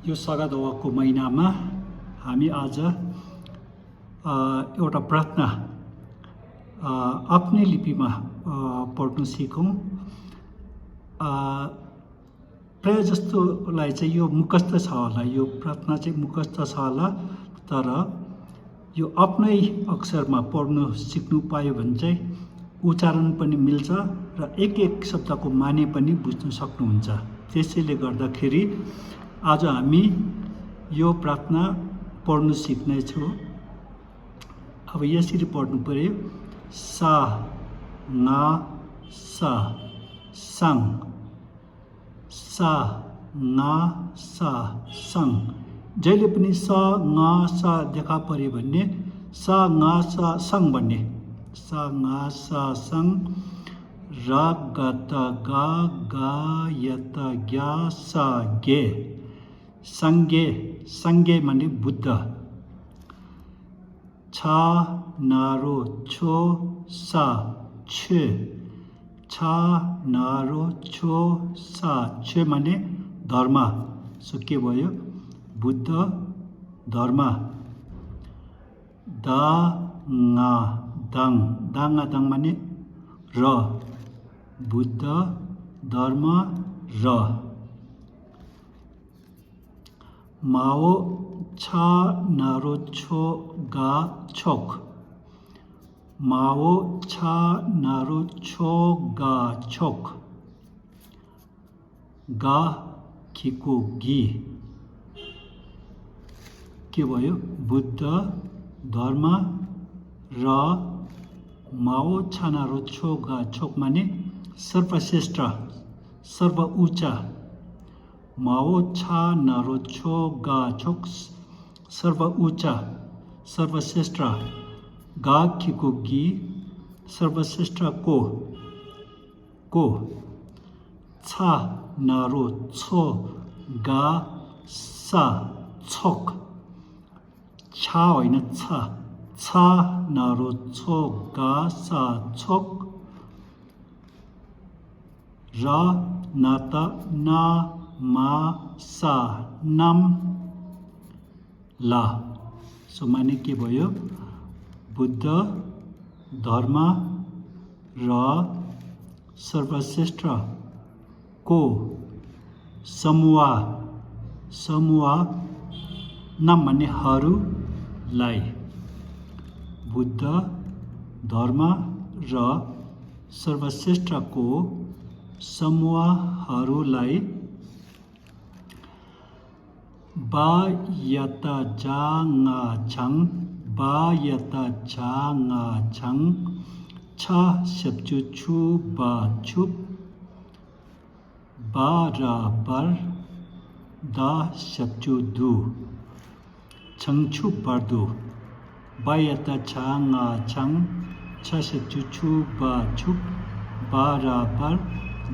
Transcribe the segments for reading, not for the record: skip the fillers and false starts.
यो सगादवाको महिनामा हामी आज एउटा प्रार्थना आफ्नै लिपिमा पढ्न सिकौँ। प्राय जस्तोलाई चाहिँ यो मुखस्थ छ होला, यो प्रार्थना चाहिँ मुखस्थ छ होला, तर यो आफ्नै अक्षरमा पढ्न सिक्नु पायो भने चाहिँ उच्चारण पनि मिल्छ र एक शब्दको माने पनि बुझ्न सक्नुहुन्छ। त्यसैले गर्दाखेरि आज हामी यो प्रार्थना पढ्न सिक्नेछौँ। अब यसरी पढ्नु पर्यो। सा ना सा सङ, सा ना सा सङ। जहिले पनि सा ना सा देखा पर्यो भने सा ना सा सङ भन्ने। सा ना सा सङ। रा ग त गा गा य त ग्या सा गे। संगे, संगे माने बुद्ध। छा नारो छो सा छ। छा नारो छो सा छ माने धर्म। सो के भयो? बुद्ध धर्म। दा ङा दाङ, दाङ दाङ माने र, बुद्ध धर्म र। माओ छा नारो छो गा छोक। माओ छा नारो छो गा छोक। गा खिको गी के भयो? बुद्ध धर्म र। माओ छा नारो छो गा छोक माने सर्वश्रेष्ठ, सर्व ऊंचा। माओ छा नारो छो गा छोक सर्व ऊंचा, सर्वश्रेष्ठ। गा खिको गी सर्वश्रेष्ठ को। छा नारो छो गा सा छोक। छा होइन छ। छा नारो छो गा सा छोक। र नाता ना मा सा नाम ला। सो माने के भयो? बुद्ध धर्म र सर्वश्रेष्ठ को समूह। समूह नाम माने हरूलाई। बुद्ध धर्म र सर्वश्रेष्ठ को समूहहरूलाई बा यता जा ङा छङ। बा यता जा ङा छङ। छ सेप्चु छु बा छुप। बा रा बर दा सेप्चु दु। छङछु बर्दु। बा यता छा ङा छङ। छ सेप्चु छु बा छुप। बा रा बर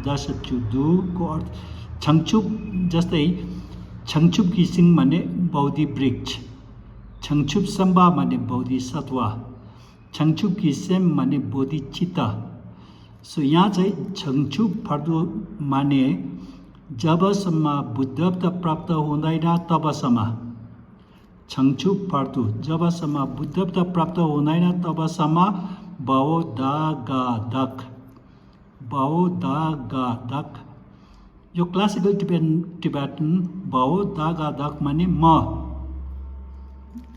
दा सेप्चु दु को अर्थ छङछुप जस्तै छङछुप घिसिङ माने बौद्धि वृक्ष। छङछुप सम्बा माने बोधि सत्वा। छङछुप घिसेम माने बोधि चित्ता। सो यहाँ चाहिँ छङछुप फर्दु माने जबसम्म बुद्धत्व प्राप्त हुँदैन तबसम्म। छङछुप फर्दु जबसम्म बुद्धत्व प्राप्त हुँदैन तबसम्म बाओ दा गा दक। बाओ दा गा दक। यो क्लासिकल टिबेटन बाओ दा गा दक माने म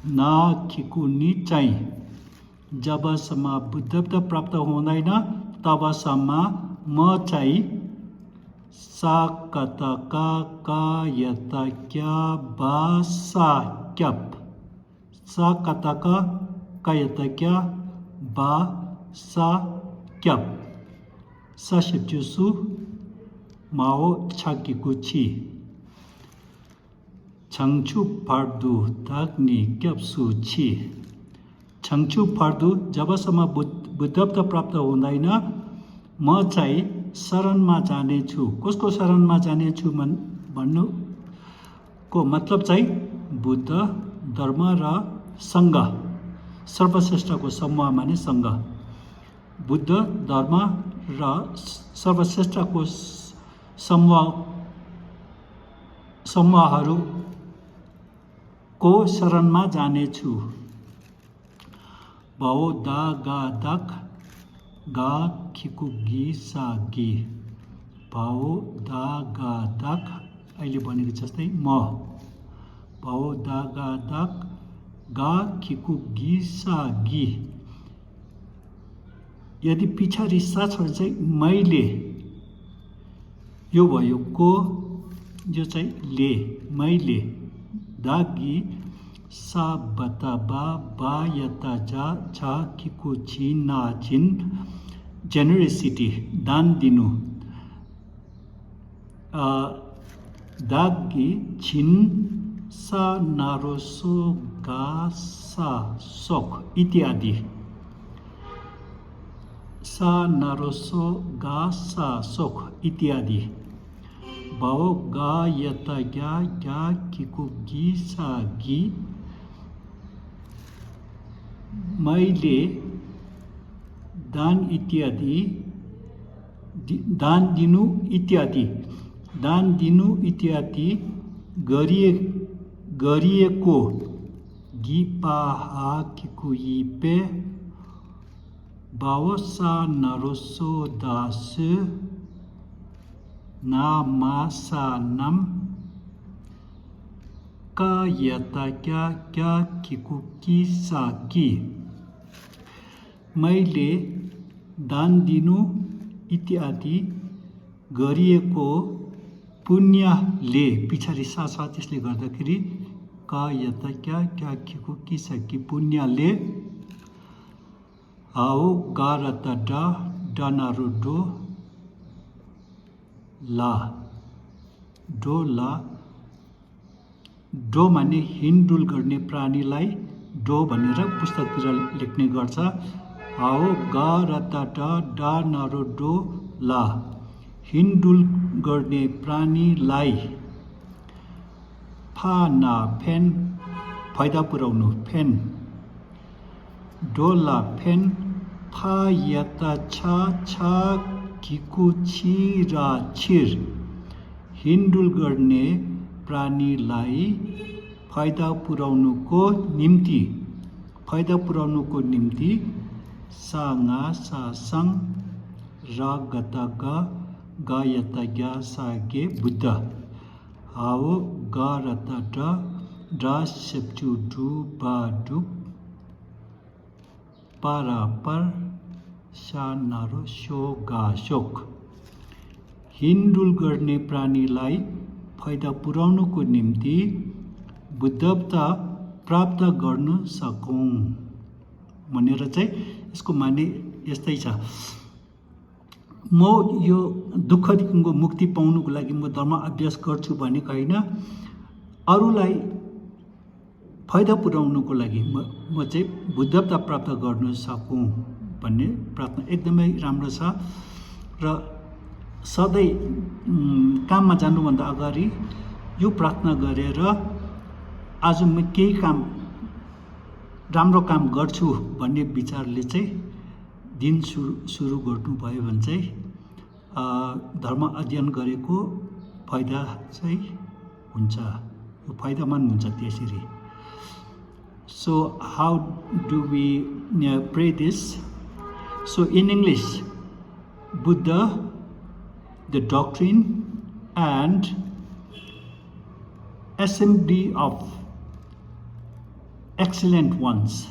ना खिकु नि चाहिँ जबसम्म बुद्धत्व प्राप्त हुँदैन तबसम्म म चाहिँ सा कत का यत क्या बा सा क्याप। सा कत का यत क्या बा सा क्याप। सा सेप्चु सु माओ छाकिकु छि। छङछु फर्दु धाग्ने क्याप्सु छि। छङछु फर्दु जबसम्म बुद्धत्व प्राप्त हुँदैन म चाहिँ शरणमा जानेछु। कसको शरणमा जानेछु भन्नुको मतलब चाहिँ बुद्ध धर्म र सङ्घ। सर्वश्रेष्ठको समूह माने सङ्घ। बुद्ध धर्म र सर्वश्रेष्ठको समूहहरू को शरणमा जानेछु भाओ दा गा दाक गा खिकु गी सा गी भाओ दा गा दाक अहिले भनेको जस्तै म भाओ दा गा दाक गा खिकु गी सा गी यदि पछाडि सा छ भने चाहिँ मैले यो भयो को यो चाहिँ ले मैले दागी सा बता बा यता जा छा किको छि ना छिन जेनरेसिटी दान दिनु दागी छिन सा नारोसो गा सा सोक इत्यादि सा नारोसो गा सा सोक इत्यादि भाओ गा यता ग्या ग्या किको गी सा गी मैले दान इत्यादि दान दिनु इत्यादि गरिएको गी पा हा किको पे भाओ सा नारोसो दास ना मा सा नम का यता क्या क्या किकु की सा की मैले दान दिनु इत्यादि गरिएको पुण्यले पछाडि साथ त्यसले गर्दाखेरि का यता क्या क्या किकु की सा की पुण्यले हाओ गा रता डा डानारो डो ला डो ला डो माने हिँडडुल गर्ने प्राणीलाई डो भनेर पुस्तकतिर लेख्ने गर्छ हाओ गा रता डा नारो डो ला हिँडडुल गर्ने प्राणीलाई फा ना फेन फाइदा पुर्याउनु फेन डोला फेन फा यता छा छा किकु छि रा छिर हिँडडुल गर्ने प्राणीलाई फाइदा पुर्याउनुको निम्ति साङा सा सङ रा गता गा यता ग्या सा गे बुद्ध हाओ गा रता डा सेप्चु डु बा डु पारा पर सा नारो सो गा शोक हिँडडुल गर्ने प्राणीलाई फाइदा पुर्याउनुको निम्ति बुद्धता प्राप्त गर्न सकौँ भनेर चाहिँ यसको माने यस्तै छ म यो दुःखदेखिको मुक्ति पाउनुको लागि म धर्म अभ्यास गर्छु भनेको होइन अरूलाई फाइदा पुर्याउनुको लागि म चाहिँ बुद्धता प्राप्त गर्न सकौँ भन्ने प्रार्थना एकदमै राम्रो छ र सधैँ काममा जानुभन्दा अगाडि यो प्रार्थना गरेर आज म केही काम राम्रो काम गर्छु भन्ने विचारले चाहिँ दिन सुरु गर्नुभयो भने चाहिँ धर्म अध्ययन गरेको फाइदा चाहिँ हुन्छ फाइदामान हुन्छ त्यसरी So how do we pray this? So in English, Buddha, the doctrine and assembly of excellent ones.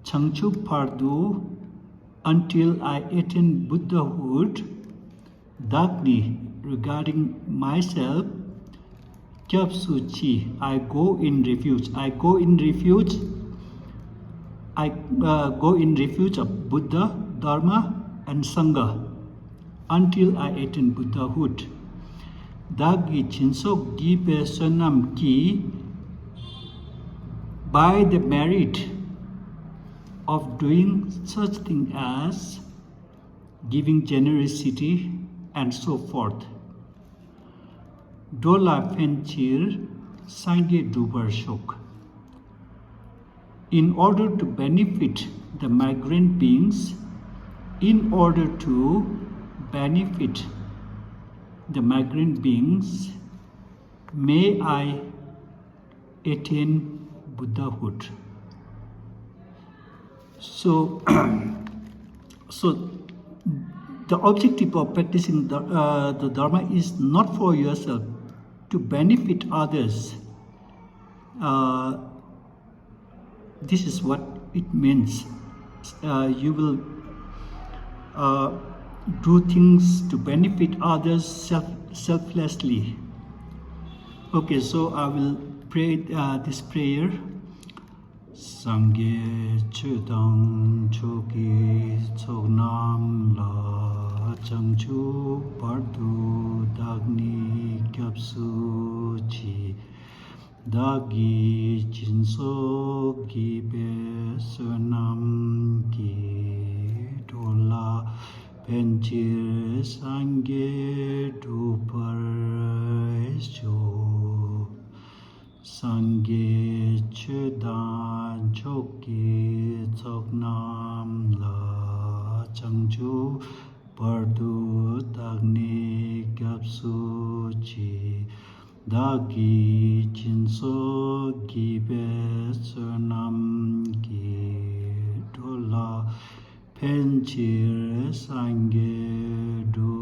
Changchu Pardu, until I attain Buddhahood, Dagni, regarding myself, Kyapsuchi, I go in refuge. I go in refuge of Buddha, Dharma, and Sangha until I attain Buddhahood. Dagi Chinsok Gibe Sonam Ki, by the merit of doing such thing as giving generosity and so forth. Dola Fenchir Sange Dubar Shok. In order to benefit the migrant beings, may I attain Buddhahood. So, so the objective of practicing the Dharma is not for yourself, to benefit others. This is what it means. You will do things to benefit others selflessly. Okay, so I will pray this prayer. Sangye chudang choki chognam la changchu pardu dagni kyapsu chi dagi jinso gi be sunam gi dola penchir sangye dupar esho Sangye chedan choki choknam la changchu pardu dagni gyapsu chi dagi jinso gibe sunam gi dola penchir sangye du